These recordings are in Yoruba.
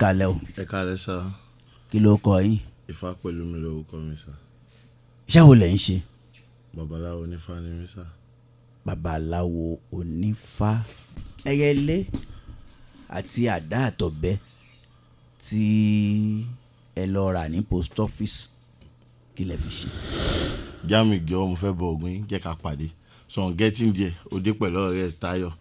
Kalẹ̀ o. Ẹ káalẹ́ sá. Kí ló kọ yín? Ifá pẹ̀lú mi lórúkọ mi sá. Iṣẹ́ wo lẹ̀ ń ṣe? Babaláwo onífá ni mí sá. Babaláwo onífá. Ẹyẹlé àti àdá àtọ̀bẹ tí ẹ lọ rà ní post office, kí lẹ fi ṣe? Jámi jọ, mo fẹ́ bọ Ògún yín, jẹ́ ká pàdé. So on getting there, ó dé pẹ̀lú ọ̀rẹ́ ẹ̀ Táyọ̀.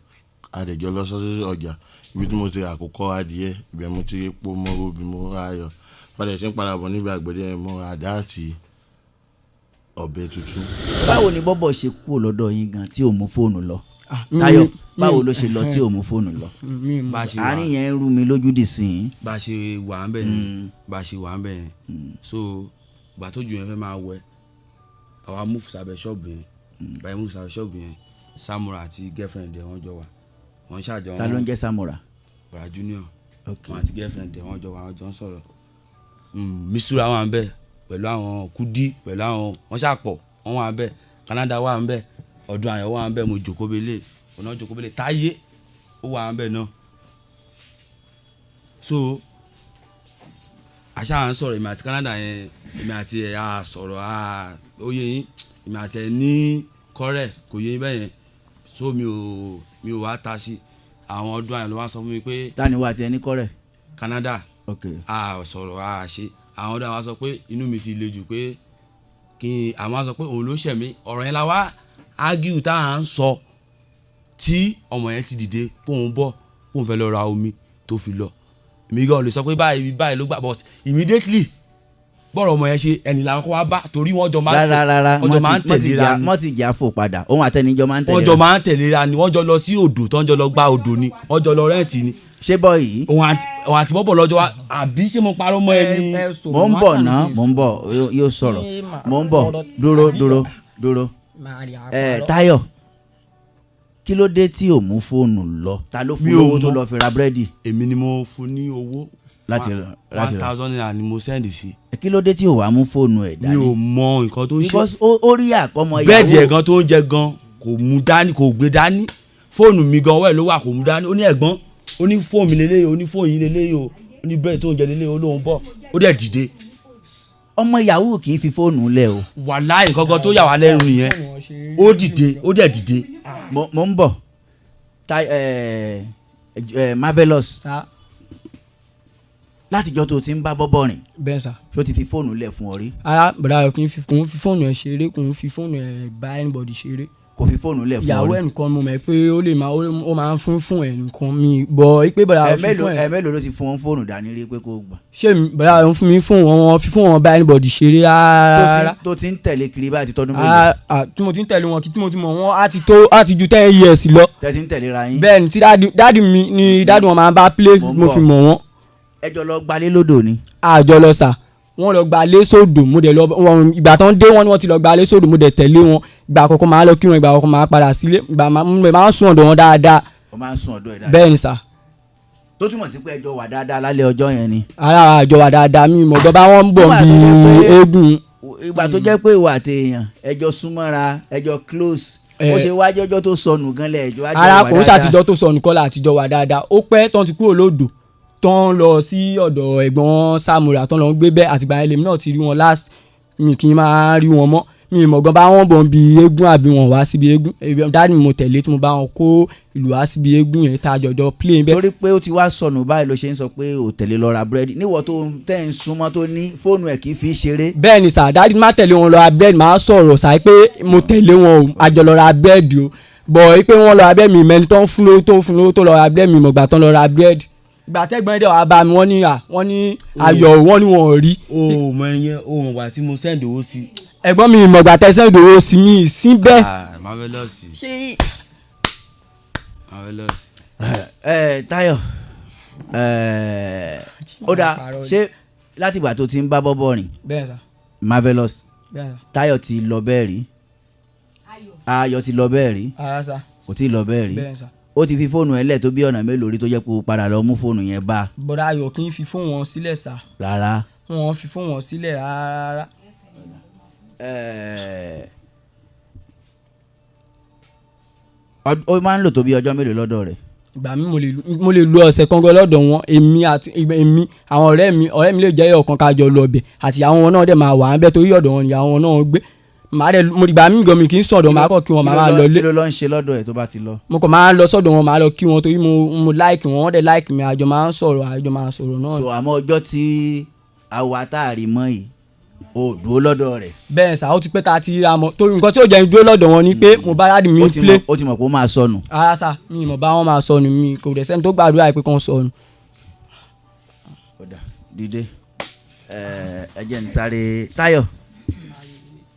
Adẹ̀jọ́ lọ sọ́sọ́ ọjà ibi tí mo ti rà àkókò adìyẹ, ibẹ̀ mo ti rí epo mọ́rọ́ bí mo ra ayọ̀. Padà ṣe ń padà bọ̀ níbi àgbẹ̀dẹ yẹn, mo ra àdá àti ọ̀bẹ tuntun. Báwo ni bọ́bọ̀ ṣe kúrò lọ́dọ̀ yín gan tí ò mú fóònù lọ? Táyọ̀, báwo ló ṣe lọ tí ò mú fóònù lọ? Mi Bá a ṣe wà Àárín yẹn ń rú mi lójú dì sí i. Bá a ṣe wà ń bẹ̀ yẹn, bá a ṣe wà ń bẹ̀ yẹn, so ìgbà tó ju yẹn fẹ́ máa wẹ̀, àwa move sábẹ́ ṣọ́ọ̀bù yẹn. Báyìí move sábẹ́ ṣọ́ọ̀bù yẹn, Samura àti girlfriend ẹ̀ wọ́n jọ wà, wọ́n ṣàjọ. Ta ló ń jẹ́ Samura? Bọ̀dá Junior. Ok. Wọn àti girlfriend ẹ̀ wọ́n jọ wà, wọ́n jọ ń sọ̀rọ̀. Mistura wà ń bẹ̀ pẹ̀lú àwọn Kudi, pẹ̀lú àwọn wọ́n ṣàpọ̀, wọ́n wà ń bẹ̀. Canada wà ń bẹ̀, Ọdún Ayọ̀ wà ń bẹ̀. Mo jòkó belé ọ̀nà jòkó belé, Táyé ó wà ń bẹ̀ náà. So àṣà à ń sọ̀rọ̀, èmi àti Canada yẹn, èmi àti ẹ̀ á sọ̀rọ̀ á, ó yé yín, èmi àti ẹ̀ ní kọ́rẹ̀, kò yé yín bẹ́ẹ̀ yẹn. So mi ò wá ta sí àwọn. Ọdún Ayọ̀ ló wá sọ fún mi pé Ta ni wà á ti ẹni kọ́rẹ̀? Canada. Ok. A sọ̀rọ̀ a ṣe. Àwọn ọ̀dọ́ àwọn sọ pé inú mi ti le jù, pé kí n àwọn sọ pé òun ló ṣẹ̀ mí. Ọ̀rọ̀ yẹn la wá argue tá à ń sọ tí ọmọ yẹn ti dìde kóun bọ̀, kóun fẹ́ lọ ra omi tó fi lọ. Èmi gan lè sọ pé báyìí báyìí ló gbà, but immediately bọ́ọ̀rọ̀ ọmọ yẹn ṣe ẹni làwọn kó wá bá, torí wọ́n jọ máa ń Rárá, rárá. Wọ́n jọ máa ń tẹ̀léra ni. Wọ́n ti jà fò padà, òun àtẹnijọ́ máa ń Wọ́n jọ tẹ̀léra. máa ń tẹ̀léra ni. Wọ́n jọ lọ sí odò tó ń jọ lọ gba odò ni, wọ́n jọ lọ rent ni. Ṣé bọ́ yìí? Òun àti bọ́bọ̀ lọ́jọ́ wa, àbí ṣé mo parọ́ mọ́ ẹni? Mò ń bọ̀ ná, mò ń bọ̀, yóò sọ̀rọ̀, mò ń bọ̀. Dúró, dúró, dúró. Ẹ Táyọ̀, kí ló dé tí ò mú fóònù lọ? Ta ló fún Mi ò lówó tó mọ̀. lọ fi ra búrẹ́dì? Èmi ni mo fún ní owó. Láti láti One ra thousand naira ni mo send sí. Kí ló dé tí ò wá mú fóònù ẹ̀ Mi dání? ò mọ nǹkan tó ń ṣe. Because ó rí àkọ́mọ ìyàwó. Bẹ́ẹ̀dì ẹ̀ gan tó ń jẹ gan kò mú dání, kò gbé dání. Fóònù mi gan ọwọ́ ẹ̀ ló wà, kò mú dání. Ó ní ẹ̀gbọ́n, ó ní fóònù mi lélẹ́yìí, ó ní fóònù yín lélẹ́yìí o, ó ní bẹ́ẹ̀dì tó ń jẹ lélẹ́yìí, ó lóun bọ̀, ó dẹ̀ dìde. Ọmọ yahoo kì í fi fóònù lẹ̀ o. Wàláhì, nǹkan gan tó yà wá lẹ́nu nìyẹn. Ó dìde, ó dẹ̀ dìde. Mo ń bọ̀. Ta ẹ ẹ Marvelous. Sá. Látijọ́ tó ti ń bá bọ́bọ̀ rìn, Bẹ́ẹ̀ sà. tó ti fi fóònù lẹ̀ fún ọ rí? Ara bọ̀dá rẹ̀ kò ń fi, kò ń fi fóònù ẹ̀ ṣeré, kò ń fi fóònù ẹ̀ bá anybody ṣeré. Kò fi fóònù lẹ̀ fún ọ Ìyàwó rí? ẹ̀ nìkan mo mọ̀ pé ó lè máa ó máa ń fún fún ẹ̀ nìkan mi bọ̀ pé bọ̀dá Ẹ rẹ̀ fi mélòó fún ẹ ẹ̀. mélòó ló ti fún ọ fóònù dání rí pé kó gbà? Ṣé bọ̀dá rẹ̀ ń fún mi fóònù wọn, wọn fi fóònù wọn bá anybody ṣeré rárá. Tó ti ń tẹ̀lé kiri báyìí ti tọdún mélòó? Tí mo ti ń tẹ̀lé wọn, kí tí mo ti mọ̀ wọ́n á ti tó, á ti ju 10 years lọ. Tẹ́ ti ń tẹ̀lé ra yín? Bẹ́ẹ̀ ni, tí daddy mi ni daddy wọn máa ń bá play. Mo ń Mo bọ̀. fi mọ̀ wọ́n. Ẹ jọ lọ gbalé lódò ni? Àjọ lọ sà, wọ́n lọ gba lé sódò, mo dẹ̀ lọ wọn. Ìgbà tán dé, wọ́n ní wọ́n ti lọ gba lé sódò, mo dẹ̀ tẹ̀lé wọn. Ìgbà àkọ́kọ́ máa lọ kí wọn, ìgbà àkọ́kọ́ máa padà sílé, ìgbà máa mo máa ń sùn ọ̀dọ̀ wọn dáadáa. O máa ń sùn ọ̀dọ̀ ẹ̀ dáadáa? Bẹ́ẹ̀ ni sà. Tó túmọ̀ sí pé ẹ jọ wà dáadáa lálẹ́ ọjọ́ yẹn ni? Ara àjọ wà dáadáa, mi mọ̀ gbọ́ bá wọn ń bọ̀ Nígbà bí tó jẹ́ pé eégún. Ìgbà tó jẹ́ pé ìwà àti èèyàn ẹ jọ súnmọ́ra, ẹ jọ close, ó ṣe wájú ọjọ́ tó sọnù gan lẹ̀ ẹjọ́ wájú Ara wà kò ń dáadáa. ṣàtijọ́ tó sọnù kọ́lá, àtijọ́ wà dáadáa. Ó pẹ́ tán ti kúrò lódò, tán lọ sí ọ̀dọ̀ ẹ̀gbọ́n Samura, tán lọ ń gbé bẹ́ẹ̀. Àtìgbà yẹn lèmi náà ti rí wọn last, mi kì í máa rí wọn mọ́. Mi ì mọ̀ gan bá wọn bọ̀ bí eégún àbí wọn wá síbi eégún. Daddy mi mo tẹ̀lé tí mo bá wọn kó ìlú wá síbi eégún yẹn tá a jọjọ play bẹ́ẹ̀. Torí pé ó ti wá sọnù báyìí ló ṣe ń sọ pé ò tẹ̀lé lọ ra búrẹ́dì, níwọ̀ tó ń tẹ́ ń súnmọ́, tó ní fóònù ẹ̀ kì í fi ṣeré. Bẹ́ẹ̀ ni sà, daddy má tẹ̀lé wọn lọ ra búrẹ́dì, máa sọ̀rọ̀ sà pé mo tẹ̀lé wọn o, àjọ lọ ra búrẹ́dì o, bọ̀ pé wọ́n lọ ra búrẹ́dì, mi mẹ́ni tó ń fún lówó, tó ń fún lówó tó lọ ra búrẹ́dì, mi mọ̀gbà tán lọ ra búrẹ́dì. Ìgbà tẹ́gbọ́n ẹ̀dẹ̀ wàá bá mi, wọ́n ní à wọ́n ní ayọ̀, wọ́n ní wọn ò rí. O ò mọ ẹyẹn, o mọ̀ gbà tí mo send owó sí. Ẹ̀gbọ́n mi, ìmọ̀gbà tẹ́sán ìdòwò sí mi sí bẹ́ẹ̀. Ah, Marvelous. Ṣé Marvelous. Ẹ Táyọ̀, ẹ ó dáa, ṣé látìgbà tó ti ń bá bọ́bọ̀ rìn? Bẹ́ẹ̀ sà. Marvelous. Bẹ́ẹ̀ sà. Táyọ̀ ti lọ bẹ́ẹ̀ rí? Ayọ̀ ti lọ bẹ́ẹ̀ rí? Ara sà. Kò tí ì lọ bẹ́ẹ̀ rí? Bẹ́ẹ̀ sà. Ó ti fi fóònù ẹ̀ lẹ̀ tó bí ọ̀nà mélòó rí tó jẹ́ pé ó padà lọ mú fóònù yẹn bá? Bọ̀dá ayọ̀ kì í fi fóònù wọn sílẹ̀ sà. Rárá? Wọn fi fóònù wọn sílẹ̀ rárá. Ó máa ń lò tó bí ọjọ́ mélòó lọ́dọ̀ rẹ̀? Ìgbà mi mo lè lu ọ̀sẹ̀ kan gan lọ́dọ̀ wọn. Èmi àti èmi àwọn ọ̀rẹ́ mi lè jẹ́ ọ̀kan ká jọ lọ bẹ̀, àti àwọn wọn náà dẹ̀ máa wà á bẹ̀ torí ọ̀dọ̀ wọn ni àwọn náà gbé. Màá dẹ̀ mo ìgbà mi gan mi kì í sọ̀dọ̀, màá kọ̀ kí wọn, màá máa lọ lé. Kí ló lọ ń ṣe lọ́dọ̀ ẹ̀ tó bá ti lọ? Mo kàn máa ń lọ sọ́dọ̀ wọn, màá lọ kí wọn torí mo like wọn, wọ́n dẹ̀ like mi, àjọ máa ń sọ̀rọ̀, àjọ máa ń sọ̀rọ̀ náà. So àmọ́ ọjọ́ tí àwa tá a rí mọ́ yìí, o dúró lọ́dọ̀ rẹ̀? Bẹ́ẹ̀ sà, ó ti pẹ́ tá a ti ríra mọ́, torí nǹkan tí ó jẹ́ n dúró lọ́dọ̀ wọn ni pé mo bá daddy mi Ó ti play. mọ̀, ó ti mọ̀ pé ó máa sọnù. Ara sà, mi ì mọ̀ bá wọn máa sọnù, mi kò dẹ̀ sẹ́ni tó gbàdúrà pé kàn sọnù. Ó dà, dìde. Ẹ ẹ jẹ́ n sáré. Táyọ̀,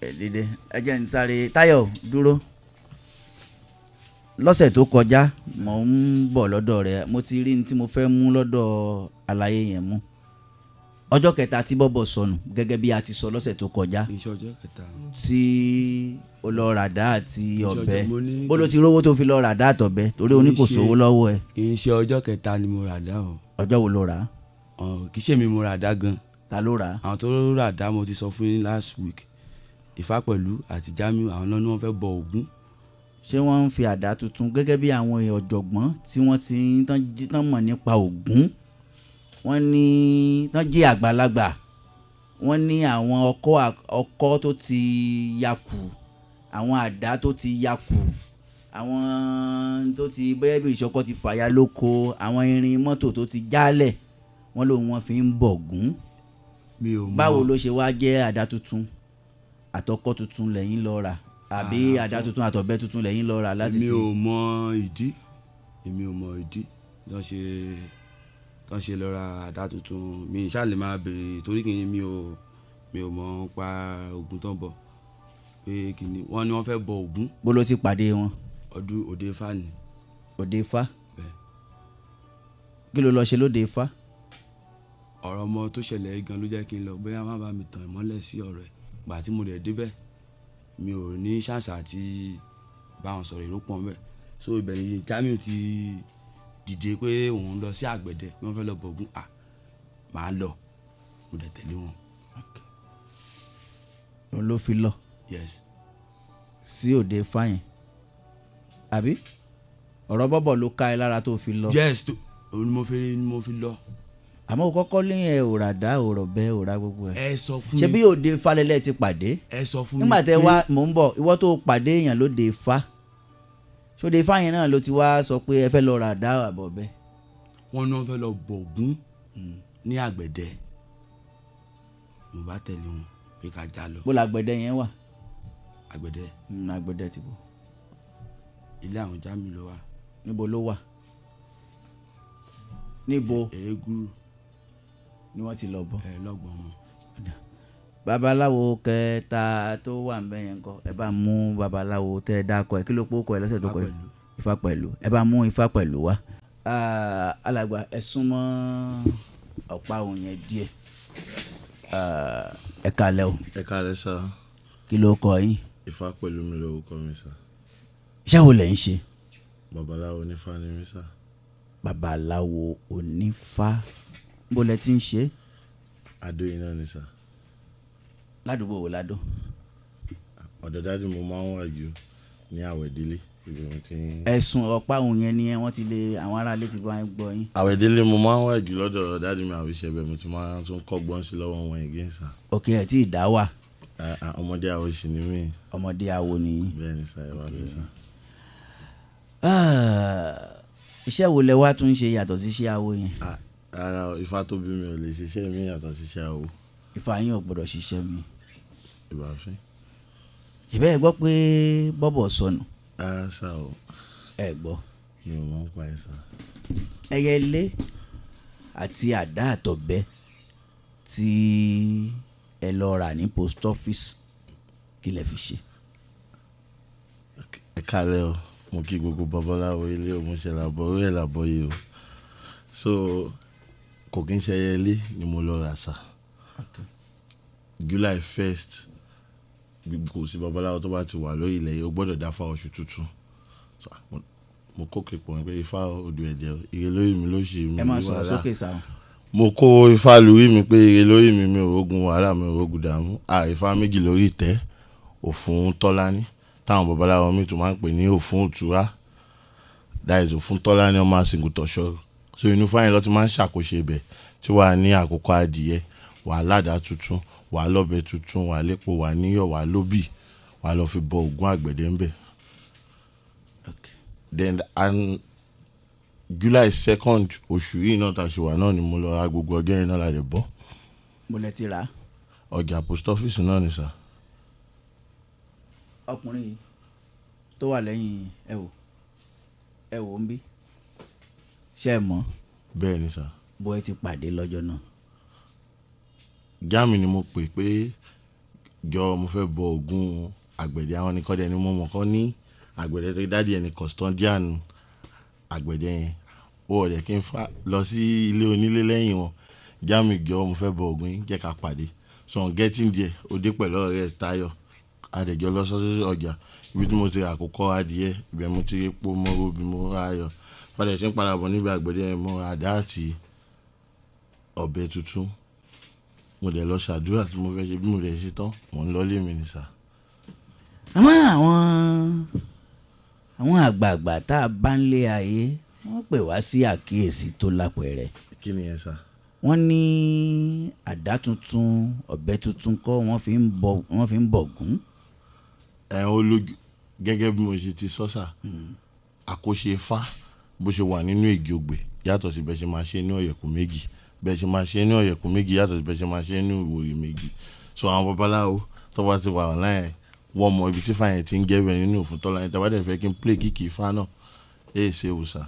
ẹ dìde. Ẹ jẹ́ n sáré. Táyọ̀, dúró. Lọ́sẹ̀ tó kọjá, mò ń bọ̀ lọ́dọ̀ rẹ̀, mo ti rí ní tí mo fẹ́ mú lọ́dọ̀ àlàyé yẹn mú. Ọjọ́ kẹta tí bọ́bọ̀ sọnù, gẹ́gẹ́ bí a ti sọ lọ́sẹ̀ tó kọjá, Iṣẹ́ ọjọ́ kẹta. tí ó lọ ràdá àti ọ̀bẹ, Mo ní- bó ló ti rówó tó fi lọ ràdá àtọ̀bẹ? Torí o ní kò Kì í ṣe- sówó lọ́wọ́ ẹ̀. Kì í ṣe ọjọ́ kẹta ni mo ràdá o. Ọjọ́ wo ló rà á? Ọ̀, kì í ṣe mi mo ràdá gan. Ta ló rà á? Àwọn tó ràdá, mo ti sọ fún yín last week, Ifá pẹ̀lú àti Jamiu, àwọn náà ni wọ́n fẹ́ bọ Ògún. Ṣé wọ́n ń fi àdá tuntun, gẹ́gẹ́ bí àwọn èèyàn ọ̀jọ̀gbọ́n tí wọ́n ti ń tán tán mọ̀ nípa Ògún, wọ́n ní tán jí àgbàlagbà, wọ́n ní àwọn ọkọ́ tó ti yakù, àwọn àdá tó ti yakù, àwọn tó ti bẹ́ẹ̀ bí ìṣọkọ́ ti fàya lóko, àwọn irin mọ́tò tó ti jálẹ̀, wọ́n lóun wọ́n fi ń bọ̀gún? Mi ò mọ̀. Báwo ló ṣe wá jẹ́ àdá tuntun àtọkọ́ tuntun lẹ́yìn lọ rà, àbí àdá tuntun àtọ̀bẹ tuntun lẹ́yìn lọ rà láti Èmi fi? ò mọ ìdí, èmi ò mọ ìdí tó ṣe lọ ra àdá tuntun. Mi ṣáà lè máa béèrè torí kì í mi ò mọ̀ pa Ògún tó ń bọ̀ pé kì ní wọ́n ní wọ́n fẹ́ bọ Ògún. Bó ló ti pàdé wọn? Ọdún òde Ifá ni. Òde Ifá? Bẹ́ẹ̀. Kí ló lọ ṣe lóde Ifá? Ọ̀rọ̀ ọmọ tó ṣẹlẹ̀ yìí gan ló jẹ́ kí n lọ, bóyá má bá mi tàn ìmọ́lẹ̀ sí ọ̀rọ̀ ẹ̀. Gbà tí mo dẹ̀ débẹ̀, mi ò ní ṣàṣà àti bá wọn sọ̀rọ̀, èrò pọ̀ ńbẹ̀. So ibẹ̀ ni Jamiu ti dìde pé òun lọ sí àgbẹ̀dẹ pé wọ́n fẹ́ lọ bọ̀gún. À, màá lọ, mo dẹ̀ tẹ̀lé wọn. Òun ló fi lọ Yes. sí òde Ifá yẹn, àbí ọ̀rọ̀ bọ́bọ̀ ló ká ẹ lára tó fi lọ? Yes, tó òun ni mo fi lọ. Àmọ́ o kọ́kọ́ ní ẹ ò rà dá, ò rọ̀ bẹ́, ò rà gbogbo ẹ̀. Ẹ sọ fún Ṣé mi. bí òde Ifá lẹ́lẹ́ ti pàdé? Ẹ sọ fún mi Nígbà tẹ pé- wá, mò ń bọ̀. Ìwọ tó pàdé èèyàn lóde Ifá, ṣóde Ifá yẹn náà ló ti wá sọ pé ẹ fẹ́ lọ rà dá àbọ̀ bẹ́? Wọ́n ní wọ́n fẹ́ lọ bọ̀gún ní àgbẹ̀dẹ, mo bá tẹ̀lé wọn pé ká já lọ. Bó làgbẹ̀dẹ yẹn wà? Àgbẹ̀dẹ? Àgbẹ̀dẹ ti bọ̀. Ilé àwọn Jamiu ló wà. Níbo ló wà? Níbo? Erégúrú. Ni wọ́n ti lọ bọ̀? Ẹ lọ́gbọ̀n mọ́. Babaláwo kẹta tó wà ń bẹ yẹn kọ, ẹ bá mú babaláwo tẹ ẹ dákọ ẹ. Kí ló pọ̀ kọ ẹ lọ́sẹ̀ tó kọ ẹ? Ifá pẹ̀lú. Ẹ bá mú Ifá pẹ̀lú wá. Ah, alàgbà, ẹ súnmọ́ ọ̀pá òun yẹn díẹ̀. Ah, ẹ kalẹ̀ o. Ẹ káalẹ́ sà. Kí ló kọ yín? Ifá pẹ̀lú mi lórúkọ mi sà. Iṣẹ́ wo lẹ̀ ń ṣe? Babaláwo onífá ni mí sà. Babaláwo onífá, níbo lẹ ti ń ṣe? Adó iná ni sà. Ládùúgbò wo ládó? Ọ̀dọ̀ daddy mo máa ń wà jù ní Àwẹ̀délé, ibi mo ti ń. Ẹ̀sùn ọ̀pá òun yẹn ni wọ́n ti lè, àwọn aráalé ti bá ń gbọ́ yín. Àwẹ̀délé mo máa ń wà jù lọ́dọ̀ daddy mi àwíṣẹ́, bẹ́ẹ̀ mo ti máa tún kọ́gbọ́n sí lọ́wọ́ wọn again sà. Òkè ẹ̀ tí ì dá wà? Ah, ah, ọmọdé àwọ̀ sì ni mí. Ọmọdé awo nìyí. Bẹ́ẹ̀ ni sà, ẹ wá mi sà. Ah, iṣẹ́ wo lẹ wá tún ń ṣe yàtọ̀ sí iṣẹ́ awo yẹn? Ah, rárá o, Ifá tó bí mi ò lè ṣiṣẹ́ mi yàtọ̀ síṣẹ́ awo. Ifá yín ò gbọ́dọ̀ ṣiṣẹ́ mi? Ìbáfín. Ṣùgbọ́n ẹ gbọ́ pé bọ́bọ̀ sọnù? Rárá sà o. Ẹ gbọ́? Mi ò mọ̀ ń pa ẹ̀ sà. Ẹyẹlé àti àdá àtọ̀bẹ tí ẹ lọ rà ní post office, kí lẹ fi ṣe? Ẹ kálẹ́ o, mo kí gbogbo babaláwo ilé o, mo ṣe làbọ̀ orí ẹ̀ làbọ̀ yìí o. So kò kí n ṣe ẹyẹlé ni mo lọ rà sà. July 1st, kò sí babaláwo tó bá ti wà lórí ilẹ̀ yìí, ó gbọ́dọ̀ dáfá oṣù tuntun. So, mo kó kíkpọ̀ pé Ifá odò ẹ̀jẹ̀, ire lórí mi ló ṣe mi Ẹ máa ní sọ̀rọ̀ wàhálà. sókè sáà. Mo kó Ifá lórí mi pé ire lórí mi, mi ò rógun wàhálà, mi ò rógun dààmú. À, Ifá méjì lórí ìtẹ́, òfun tọ́lání táwọn babaláwo mi tún máa ń pè ní òfun òtúrá. That is Òfúntọ́lá ní ọmọ àsìngùtọ̀ṣọ́. So inú Ifá yẹn ló ti máa ń ṣàkóso ibẹ̀, tí wàá ní àkókò adìyẹ, wàá ládàá tuntun, wàá lọ́bẹ tuntun, wàá lépo, wàá níyọ̀, wàá lóbì, wàá lọ fi bọ Ògún àgbẹ̀dẹ ńbẹ̀. Then and July 2nd oṣù yìí náà tá a ṣe wà náà ni mo lọ ra gbogbo ọjọ́ yẹn náà la lè bọ́. Mo lẹ ti rà á? Ọjà post office náà ni sà. Ọkùnrin yìí tó wà lẹ́yìn, ẹ wò, ẹ wò ń bí, ṣé ẹ mọ̀? Bẹ́ẹ̀ ni sà. Bó ẹ ti pàdé lọ́jọ́ náà? Jáàmì ni mo pè pé jọ, mo fẹ́ bọ Ògún àgbẹ̀dẹ. Àwọn nìkan dẹ̀ ni mo mọ̀ kọ́ ní àgbẹ̀dẹ tó dádì ẹni custodian àgbẹ̀dẹ yẹn. Ó ọ̀dẹ̀ kí n fa lọ sí ilé onílé lẹ́yìn wọn. Jáàmì, jọ, mo fẹ́ bọ Ògún yín, jẹ́ ká pàdé. So on getting there, ó dé pẹ̀lú ọ̀rẹ́ Táyọ̀. Adẹ̀jọ́ lọ sọ́sọ́ ọjà, ibi tí mo ti rà àkókò adìyẹ, ibẹ̀ mo ti rí epo, mo robi, mo ra ayọ̀ padà sí ń padà bọ̀ níbi àgbẹ̀dẹ yẹn. Mo ra àdá àti ọ̀bẹ tuntun. Mo dẹ̀ lọ ṣàdúrà tí mo fẹ́ ṣe. Bí mo dẹ̀ ṣe tán, mò ń lọ lé mi ní sà. Àmọ́ àwọn àgbààgbà tá a bá ń lé ayé, wọ́n pè wá sí àkíyèsí tó lápẹẹrẹ. Kí ni yẹn sà? Wọ́n ní àdá tuntun, ọ̀bẹ tuntun kọ́ wọ́n fi ń bọ̀gún. Ẹ ó lójú gẹ́gẹ́ bí mo ṣe ti sọ sà, àkóṣe Ifá bó ṣe wà nínú ègì ògbè yàtọ̀ sí bẹ́ẹ̀ ṣe máa ṣe ní ọ̀yẹ̀kú méjì, bẹ́ẹ̀ ṣe máa ṣe ní ọ̀yẹ̀kú méjì yàtọ̀ sí bẹ́ẹ̀ ṣe máa ṣe ní ìwòrì méjì. So àwọn babaláwo tó bá ti wà online, wọ́n mọ ibi tí Ifá yẹn ti ń jẹ́ bẹ́ẹ̀ nínú Òfúntọ́lá yẹn. Tí a bá dẹ̀ fẹ́ kí n play kíkì Ifá náà, ẹ̀ ṣe òòsà.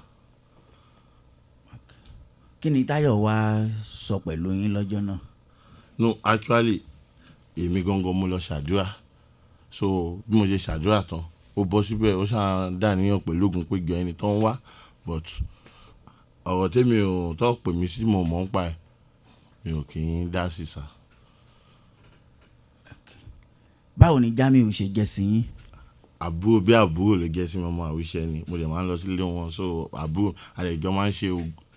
Kí ni Táyọ̀ wá sọ pẹ̀lú yín lọ́jọ́ náà? No, actually, èmi gangan mo lọ ṣàdúrà. So bí mo ṣe ṣàdúrà tán, ó bọ́ síbẹ̀, ó ṣáà dàníyàn pẹ̀lú ògùn pé jọ ẹni tó ń wá, but ọ̀rọ̀ tèmi ò tó pè mí sí, mo mọ̀ ń pa ẹ̀, mi ò kì í dá sí sà. Báwo ni Jamiu ṣe jẹ́ sí yín? Àbúrò, bí àbúrò ló jẹ́ sí mi. Ọmọ àwíṣẹ́ ni. Mo dẹ̀ máa ń lọ sílé wọn, so àbúrò àlejò máa ń ṣe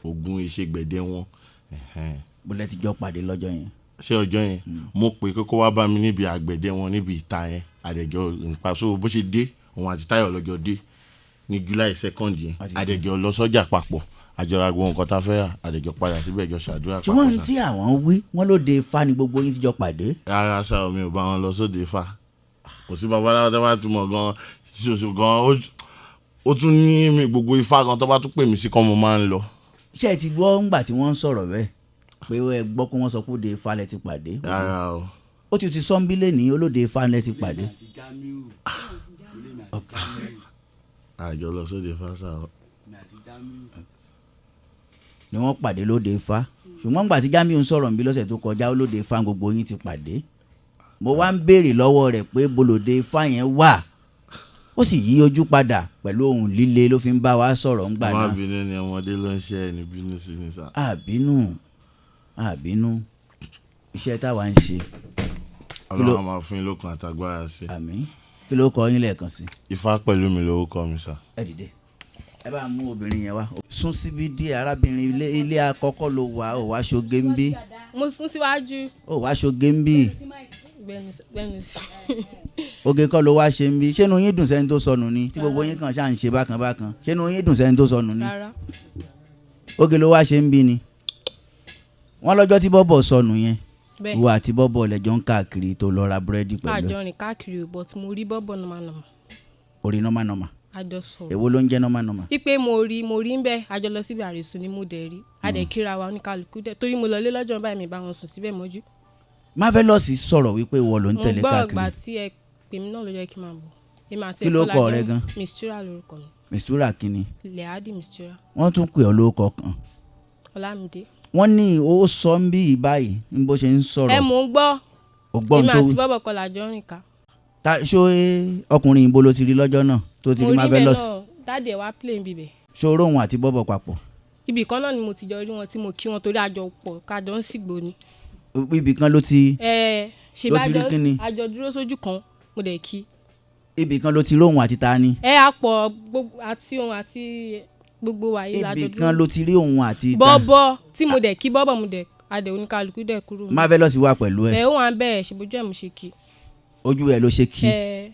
ògùn ìṣègbẹ̀dẹ wọn. Ẹ̀hẹ́n. Bó lẹ ti jọ pàdé lọ́jọ́ yẹn? Ṣé ọjọ́ yẹn, mo pè pé kó wá bá mi níbi àgbẹ̀dẹ wọn níbi ìta yẹn, àdẹ̀jọ nípa. So bó ṣe dé, òun àti Táyọ̀ lọ́jọ́ dé ní July 2nd yẹn. Àdẹ̀jọ lọ sọ́jà papọ̀, àjọra gbogbo nǹkan tá a fẹ́ rà, àdẹ̀jọ padà síbẹ̀, jọ ṣàdúrà papọ̀. Ṣùgbọ́n sá. tí àwọn wí, wọ́n ló de Ifá ni gbogbo yín ti jọ pàdé. Rárá sá, mi ò bá wọn lọ sóde Ifá. Kò sí babaláwo tó bá túmọ̀ gan ṣoṣo gan, ó tún ní mi gbogbo Ifá gan tó bá tún pè mí sí kán, mo máa ń lọ. Ṣé ẹ ti gbọ́ ńgbà tí wọ́n ń sọ̀rọ̀ bẹ́ẹ̀ pé ẹ gbọ́ pé wọ́n sọ pé òde Ifá lẹ ti pàdé? Rárá o. Ó ti sọ́nbílẹ̀ ní olóde Ifá lẹ ti pàdé. Àti Jamiu, olèmi àti Jamiu. Àjọ lọ sóde Ifá sá o. Mi àti Jamiu. Ni wọ́n pàdé lóde Ifá, ṣùgbọ́n ńgbà tí Jamiu ń sọ̀rọ̀ nbí lọ́sẹ̀ tó kọjá, ó lóde Ifá gbogbo yín ti pàdé. Mo wá ń béèrè lọ́wọ́ rẹ̀ pé bolòde Ifá yẹn wà, ó sì yí ojú padà pẹ̀lú ohùn líle ló fi ń bá wa sọ̀rọ̀ ńgbà Má náà. bínú ni, ọmọdé ló ń ṣe, ẹni bínú sí ni sá. Àbínú, àbínú, iṣẹ́ táwa ń ṣe. Ọlọ́run á máa fún yín lókun àtàgbára sí. Àmín. Kí ló kọ yín lẹ́ẹ̀kan sí? Ifá pẹ̀lú mi lórúkọ mi sá. Ẹ dìde, ẹ bá mú obìnrin yẹn wá. Sún síbí díẹ̀, arábìnrin. Ilé àkọ́kọ́ ló wà ó, wá ṣoge ń bí. Mo sún síwájú. Ó wá ṣoge ń bí. Gbẹnu sí, gbẹnu sí. Oge kọ́ ló wá ṣe ń bí. Ṣé inú yín dùn sẹ́ni tó sọnù ni, tí gbogbo yín kàn ṣáà ń ṣe bákan bákan? Ṣé inú yín dùn sẹ́ni tó sọnù ni? Rárá. Oge ló wá ṣe ń bí ni. Wọ́n lọ́jọ́ tí bọ́bọ̀ sọnù yẹn, Bẹ́ẹ̀. ìwọ àti bọ́bọ̀ lẹ́jọ́ ń káàkiri tó lọ ra búrẹ́dì pẹ̀lú ẹ̀. Àjọ rìn káàkiri o, but mo rí bọ́bọ̀ normal normal. Orí normal normal? Àjọ sọ̀rọ̀. Èwo ló ń jẹ́ normal normal? Wípé mo rí ń bẹ́, àjọ lọ síbi àrèsùn ni, mo dẹ̀ rí, a dẹ̀ kíra wa, oníkálukú dẹ̀, torí mo lọ lé lọ́jọ́ báyìí, mi bá wọn sùn síbẹ̀ mọ́jú. Marvelous sọ̀rọ̀ wípé ìwọ ló ń Mo tẹ̀lé gbọ́ káàkiri. Ọgbà tí ẹ pè mí náà ló yẹ kí n máa bọ̀, èmi àti Kí ló ẹ̀kọ́ kọ la rẹ jọ. gan? Mistura lórúkọ mi. Mistura kínni? Lẹ́hádì Mistura. Wọ́n tún pè ọ́ lórúkọ kan. Ọlámídé. Wọ́n ní ó sọ ń bí báyìí ní bó ṣe ń sọ̀rọ̀. Ẹ mò ń gbọ́. Ó gbọ́n Èmi tó àti wí. bọ́bọ̀ kọ́ la jọ rìn ká. Ta ṣó ọkùnrin ìbo ló ti rí lọ́jọ́ náà tó ti Mo rí rí bẹ́ẹ̀ Marvelous? náà, daddy ẹ̀ wá play bíbẹ̀. Ṣó róhun àti bọ́bọ̀ papọ̀? Ibì kan náà ni mo ti jọ rí wọn tí mo kí wọn, torí àjọ pọ̀ kájọ ń sìgbò ni. Ibì kan ló ti Ẹ ṣe Ló bá ti rí jọ kíni? Àjọ dúró sójú kan, mo dẹ̀ kí. Ibì kan ló ti róhun àti ta ni? Ẹ á pọ̀ gbogbo àti òun àti gbogbo wa yìí lájọ Ibì dúró. kan ló ti rí òun àti ta? Bọ́bọ̀ tí mo dẹ̀ kí bọ́bọ̀, mo dẹ̀ adẹ̀, oníkálukú dẹ̀ kúrò. Marvelous wà pẹ̀lú ẹ? Ẹ ó wà ń bẹ́ẹ̀, ṣe bójú ẹ̀ mo ṣe kí. Ojú ẹ ló ṣe kí? Ẹ.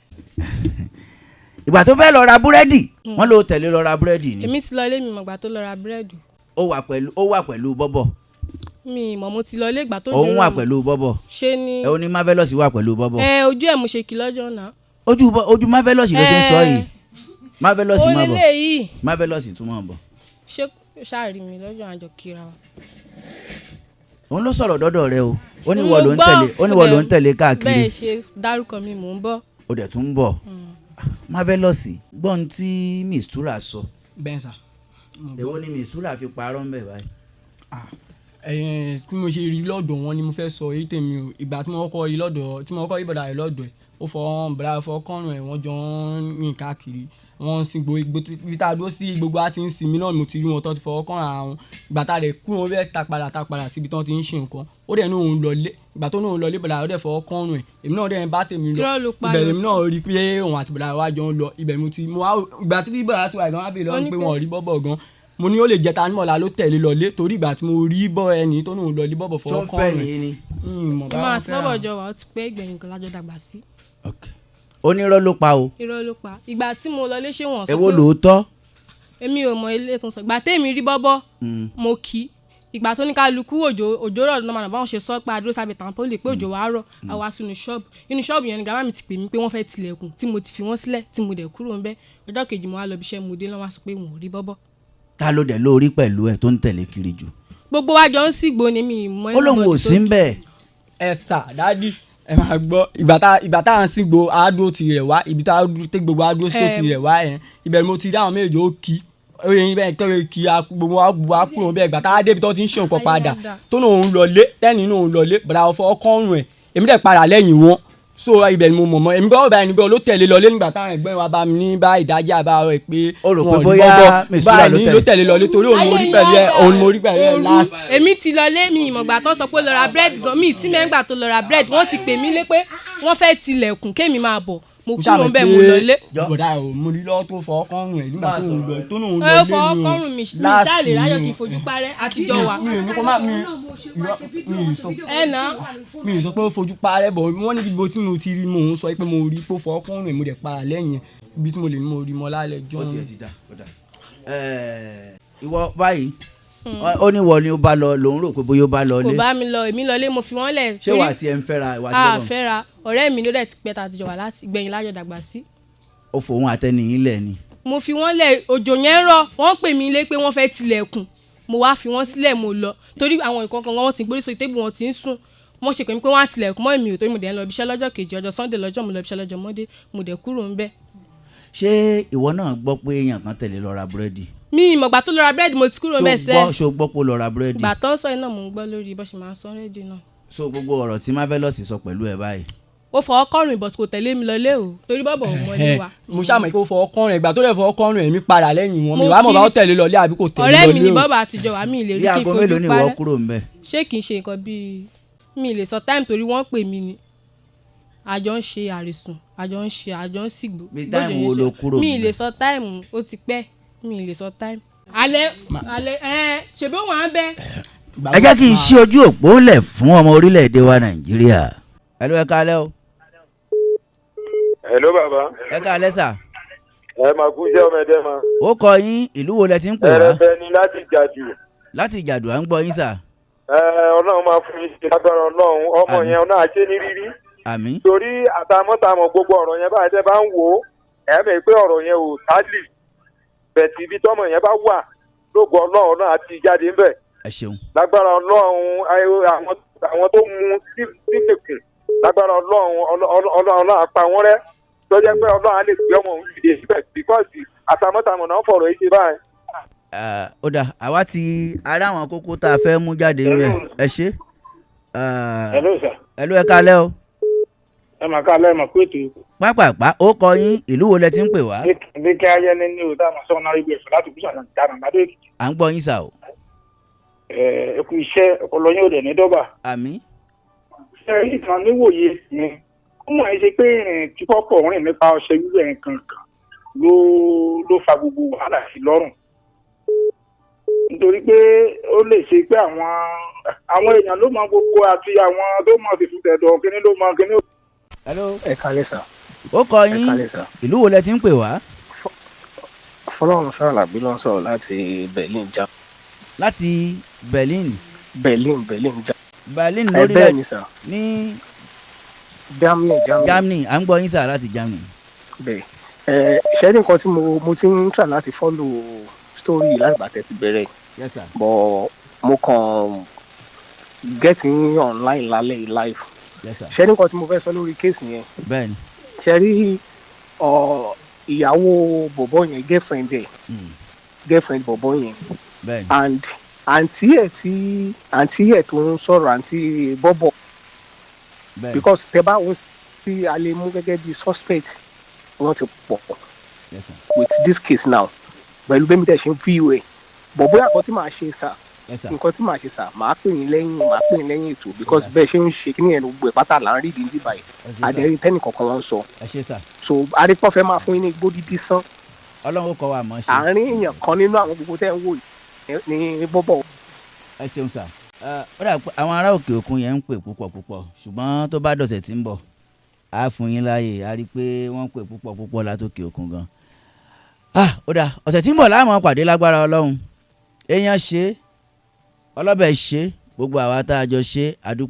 Ìgbà tó fẹ́ lọ ra búrẹ́dì, wọ́n ló tẹ̀lé lọ ra búrẹ́dì ni. Èmi ti lọ ilé, mi mọ̀gbà tó lọ ra búrẹ́dì. Ó wà pẹ̀lú bọ́bọ̀. Mi mọ̀, mo ti lọ ilé ìgbà tó Òun jòrò wà mọ́. pẹ̀lú bọ́bọ̀. Ṣé ni? Ẹ ó ní Marvelous wà pẹ̀lú bọ́bọ̀. Ẹ ojú ẹ̀ mo ṣe kí lọ́jọ́ náà. Ojú Marvelous ló ti ń sọ yìí. Marvelous Ó máa bọ̀. lélẹ̀ yìí. Marvelous tún máa bọ̀. Ṣé ṣáà rí mi lọ́jọ́ àjọ kíra wa. Òun ló sọ̀rọ̀ dọ́dọ̀ rẹ o. Ó ní Mo wọ́n ló ń gbọ́, tẹ̀lé, ó ní mo wọ́n ló dẹ̀- ń tẹ̀lé káàkiri. Bẹ́ẹ̀ ṣe dárúkọ mi, mò ń bọ̀. Ó dẹ̀ tún ń bọ̀. Marvelous, gbọ́n tí Mistura sọ. Bẹ́ẹ̀ sà. Èwo ni Mistura fi parọ́ ń bẹ̀ báyìí? Ẹ̀yìn tí mo ṣe rí lọ́dọ̀ wọn ni mo fẹ́ sọ èyí tèmi o. Ìgbà tí mo kọ́kọ́ rí lọ́dọ̀, tí mo kọ́kọ́ rí bọ̀dà rẹ̀ lọ́dọ̀ ẹ̀, ó fọ bọ̀dà fọ kọ́rùn ẹ̀, wọ́n jọ ń rìn káàkiri, wọ́n ń sin gbogbo ibi tá a dúró sí, gbogbo a ti ń sinmi náà, mo ti rí wọn tó ti fọwọ́ kọ́rùn ara wọn. Ìgbà tá a rẹ̀ kúrò bẹ́ẹ̀, ta padà síbi tí wọ́n ti ń ṣe nǹkan, ó dẹ̀ ní òun lọlé. Ìgbà tó ní òun lọlé, bọ̀dà rẹ̀ dẹ̀ fọwọ́ kọ́rùn ẹ̀, èmi náà dẹ̀ ń bá tèmi lọ. Irọ́ ló pa. Ibẹ̀ Lọ lèmi sí. náà rí i pé òun àti bọ̀dà wa jọ ń lọ. Ibẹ̀ mo ti mo wá ìgbà tí bọ̀dà ti wà gan, wá bèèrè Ó lọ́wọ́ ní pé pé- wọn ò rí bọ́bọ̀ gan. Mo ní ó lè jẹta nímọ̀lá ló tẹ̀lé lọlé, torí ìgbà tí mo rí bọ́ ẹni tó ní òun lọlé, bọ́bọ̀ Tó fọwọ́ ń fẹ́ kọ́rùn ẹ̀. nìyí ni. Ìmọ̀ bá Ìmọ̀ wọn àti fẹ́ra. bọ́bọ̀ jọ wà, ó ti pẹ́, ìgbẹ̀yìn kan lájọ dàgbà sí. Onírọ́ ló pa o. Irọ́ ló pa. Ìgbà tí mo lọlé, ṣé wọ́n sọ Èwo pé lóòótọ́? Èmi ò mọ ilé tó ń sọ. Ìgbà tèmi rí bọ́bọ́, mo kí. Ìgbà tó ní kálukú, òjò rọ̀ lọ́mọ náà, báwọn ṣe sọ pé adúró sábẹ́ tàǹpólì pé òjò wàá rọ̀, àwa sínú ṣọ́ọ̀bù. Inú ṣọ́ọ̀bù yẹn ni grandma mi ti pè mí pé wọ́n fẹ́ tilẹ̀kùn, tí mo ti fi wọ́n sílẹ̀, tí mo dẹ̀ kúrò ńbẹ̀. Ọjọ́ kejì mo wá lọ ibiṣẹ́, mo dé lọ́wọ́, wá sọ pé wọn ò rí bọ́bọ́. Ta ló dẹ̀ lórí pẹ̀lú ẹ̀ tó ń tẹ̀lé kiri jù? Gbogbo wa jọ ń sìgbò ni, mi ì mọ Ó lóun ò anybody sí ń bẹ̀. Ẹ sà, daddy, ẹ máa gbọ́. Ìgbà tá à ń sìn gbo àádó ti rẹ̀ wá, ibi tá a dúró tí gbogbo àádó sí tó ti rẹ̀ wá yẹn, ibẹ̀ ni mo ti rí àwọn méjì, ó kí ó yẹ bẹ́ẹ̀ tó yẹ kí a gbogbo wa kúrò bẹ́ẹ̀. Ìgbà tá a débi tó ti ń ṣe nǹkan padà, tó ní òun lọlé, tẹ́ni ní òun lọlé, bàdà ọ̀fọ̀ ọkọ̀ọ̀rùn ẹ̀, èmi dẹ̀ padà lẹ́yìn wọn. So ibẹ̀ ni mo mọ̀ mọ́. Èmi gbọ́ báyìí nígbà ló tẹ̀lé lọlé, nígbà táwọn ẹ̀gbọ́n wa bá mi ní bá ìdájí àbá rẹ̀ pé Ó rò pé wọn ò ní bóyá bọ́bọ̀. Mistura ló Báyìí ló tẹ̀lé lọlé, torí òun mo rí pẹ̀lú ẹ̀, òun mo rí pẹ̀lú ẹ̀ Òru. last. Èmi ti lọlé, mi ìmọ̀gbà tó sọ pé ó lọ ra búrẹ́dì gan, mi ì sí mẹ́ngbà tó lọ ra búrẹ́dì. Wọ́n ti pè mí lé pé wọ́n fẹ́ tilẹ̀kùn kémi máa bọ̀, mo Mo kúrò ńbẹ̀, mo lọlé. bọ̀dá ò mo rí lọ́wọ́ tó fọwọ́ kọ́rùn ẹ̀ nígbà tó ń lọ, tó ń lọ Ẹ lé fọwọ́ ní o. kọ́rùn mi, mi Last ṣáà lè ráyọ̀ ni kí n o. fojú parẹ́ àtijọ́ wa. Mi ò ní kó má mi mi ì sọ. Ẹ nà. Mi ì sọ pé ó fojú parẹ́ bọ̀. Wọ́n ní ibi tí mo ti rí, mo ń sọ pé mo rí pé ó fọwọ́ kọ́rùn ẹ̀, mo dẹ̀ para lẹ́yìn ẹ̀. Ibi tí mo lè ní mo rí mọ́ lálẹ́ jọ́. Ó tiẹ̀ ti dà, ó dà. Ìwọ báyìí, ó ní wọ ni ó bá lọ, lòun rò pé bóyá ó bá lọ Kò lé. bá mi lọ, èmi lọlé, mo fi wọ́n lẹ̀. Ṣé wà á tiẹ̀ ń fẹ́ra ìwà A tí fẹ́ra. Ọ̀rẹ́ mi ló dẹ̀ ti pẹ́ tá a ti jọ wà láti ìgbẹ̀yìn lájọ dàgbà sí. ó fòun àtẹnìyìn lẹ̀ ni. Mo fi wọ́n lẹ̀, òjò yẹn ń rọ̀, wọ́n pè mí lé pé wọ́n fẹ́ tilẹ̀kùn, mo wá fi wọ́n sílẹ̀, mo lọ, torí àwọn nǹkan kan wọ́n ti gbórí sórí tébù, wọ́n ti ń sùn. Wọ́n ṣe pè mí pé wọ́n á tilẹ̀kùn mọ́ mi ò, torí mo dẹ̀ ń lọ ibiṣẹ́ lọ́jọ́ kejì. Ọjọ́ Sunday lọ́jọ́ mo lọ ibiṣẹ́, lọ́jọ́ Monday mo dẹ̀ kúrò ńbẹ̀. Ṣé ìwọ náà gbọ́ pé èèyàn kan tẹ̀lé lọ ra búrẹ́dì? Mi ìmọ̀gbà tó lọ ra búrẹ́dì, mo ti kúrò Ṣó ńbẹ̀ sẹ́. gbọ́, ṣó gbọ́ pé ó lọ ra búrẹ́dì? Ìgbà tó ń sọ iná mò ń gbọ́ lórí bó ṣe máa ń sọ rédíò náà. So gbogbo ọ̀rọ̀ tí Marvelous sọ pẹ̀lú ẹ̀ báyìí. Ó fọwọ́ kọ́rùn ìbọ̀t, kò tẹ̀lé mi lọlé o, torí bọ́bọ̀ ò mọ ilé wa. Mo ṣàmọ̀ pé ó fọwọ́ kọ́rùn ẹ̀. Ìgbà tó dẹ̀ fọwọ́ kọ́rùn ẹ̀, mi padà lẹ́yìn wọn. Mi Mo wàá mọ̀ kí- bá ó tẹ̀lé lọlé àbí kò tẹ̀lé Ọ̀rẹ́ mi lọlé ni o. bọ́bà àtijọ́ wa, mi ì lè rí Bí kí n aago mélòó fojú ni ìwọ parẹ́. kúrò ńbẹ̀? Ṣé kìí ṣe nǹkan bíi, mi ì lè sọ time, torí wọ́n pè mí ni àjọ ń ṣe àrèsùn, àjọ ń ṣe, àjọ ń sìgbò. Bí Bójú time yẹn wo ṣe- ló kúrò Mi ì ńbẹ̀? lè sọ time, ó ti pẹ́, mi ì lè sọ time. Alẹ́ ẹ ṣèbí òun à ń bẹ. Ìgbà Ẹ jẹ́ kí n máa- ṣí ojú òpó lẹ̀ fún ọmọ orílẹ̀-èdè wa Nàìjíríà. Ẹ ló, ẹ káalẹ́ o. Hello bàbá. Ẹ káalẹ́ sà. Ẹ máa kú iṣẹ́ ọmọ ẹdẹ ma. Ó kọ yín, ìlú wo lẹ ti ń pè wá? Ẹrẹbẹ ni láti jàjù. Láti Ìjàdù, à ń gbọ́ yín sà. Ẹ Ọlọ́run máa fún yín ṣe lágbára Ọlọ́run ọmọ Àmín. yẹn náà ṣe ní rírí. Àmín. Torí àtàmọ́tàmọ́ gbogbo ọ̀rọ̀ yẹn báyìí, tẹ́ bá ń wò ó, ẹ mọ̀ pé ọ̀rọ̀ yẹn ò tálì. Bẹ̀tì ibi tọ́mọ yẹn bá wà, lógo Ọlọ́run náà ti jáde ńbẹ̀. Ẹ ṣeun. Lágbára Ọlọ́run, àwọn tó mú sílẹ̀kùn, lágbára Ọlọ́run, Ọlọ́run á pa wọ́n rẹ́. Tó jẹ́ pé Ọlọ́run á lè gbé ọmọ òun dìde síbẹ̀ bíkọ́sì àtàmọ́tàmọ́ náà fọ̀rọ̀ yìí ṣe báyìí. Ó dà, àwa ti ará àwọn kókó tá a fẹ́ mú jáde ńbẹ̀. Ẹ ṣe. Hello sir. Ẹ ló, ẹ káalẹ́ o. Ẹ mà ká lẹ́ẹ̀mọ̀ pé ètò. Pápápá, ó kọ yín, ìlú wo lẹ ti ń pè wá? Ní kí ayẹni ní o táwọn sọ náà ibi ẹ̀fọ́ láti kúṣà dáná ládó Èkìtì. À ń gbọ́ yín sà o. Ẹ kú iṣẹ́ ọpọlọ yín ò dẹ̀ ní dọ́bà. Àmín. Ṣé rí ìtàn níwòye mi, ó mọ̀ ẹ́ ṣe pé ìrìn tí pọ́pọ̀ rìn nípa ọṣẹ wíwẹ̀ nǹkan kan ló fa gbogbo wàhálà sí lọ́rùn, nítorí pé ó lè ṣe pé àwọn èèyàn ló mọ gbogbo àti àwọn tó mọ fìfún tẹ̀dọ̀ kínní ló mọ kínní. Hello. Ẹ kalẹ sà. Ó kọ Ẹ yín. kálẹ̀ sà. Ìlú wo lẹ ti ń pè wá? Fọlọ́run Fàlàbí ló ń sọ̀rọ̀ láti Berlin, ja. Láti Berlin? Berlin, Berlin, ja. Berlin? Ẹ Lórílẹ̀ bẹ́ẹ̀ ni sà. Ní Germany, Germany. Germany. À ń gbọ́ yín sà, láti Germany. Bẹ́ẹ̀ ẹ ṣe ní nǹkan tí mo ti ń try láti follow story yìí láti ìgbà tẹ́ ti bẹ̀rẹ̀, Yes sir. but mo kàn get in online lálẹ́ yìí live. Yes sir. Ṣe ní nǹkan tí mo fẹ́ sọ lórí case yẹn? Bẹ́ẹ̀ni. Ṣe rí ìyàwó bọ̀bọ̀ yẹn, girlfriend ẹ̀, girlfriend bọ̀bọ̀ yẹn, and àǹtí ẹ̀ tí àǹtí ẹ̀ tó ń sọ̀rọ̀, àǹtí bọ́bọ̀, because tẹ bá wọn tí a lè mú gẹ́gẹ́ bí suspect, wọ́n ti pọ̀ Yes sir. with this case now, pẹ̀lú bẹ́ẹ̀ mi tẹ̀ ṣe ń fi ìwé bọ̀, bóyá nǹkan tí màá ṣe sà, Yes sir. nǹkan tí màá ṣe sà, màá pè yín lẹ́yìn, màá pè yín lẹ́yìn ètò, because bẹ́ẹ̀ ṣe ń ṣe kí ni ẹnu gbogbo ẹ̀ pátá là ń rí ìdí níbí báyìí. Ẹ ṣé sà. Àdẹ̀rí tẹ́nì kọ̀ọ̀kan wọn ń sọ. Ẹ ṣé sà. So arípọ̀ fẹ́ máa fún yín ní igbó dídí sán. Ọlọ́run ó kọ́ wa mọ̀ ṣe. Àárín èèyàn kan nínú àwọn gbogbo tẹ́ ń wò yìí ní bọ́bọ̀. Ẹ ṣeun sà. Ó dà pé àwọn ará òkè òkun yẹn ń pè púpọ̀ púpọ̀, ṣùgbọ́n tó bá dọ̀sẹ̀ tí ń bọ̀, á fún yín láàyè. Á rí i pé wọ́n ń pè púpọ̀ púpọ̀ látòkè òkun gan. Ah, ó dà, ọ̀sẹ̀ tí ń bọ̀ láàmú pàdé lágbára Ọlọ́run. Èèyàn ṣe, ọlọ́bẹ̀ ṣe, gbogbo àwa tá a jọ ṣe, àdúpẹ́.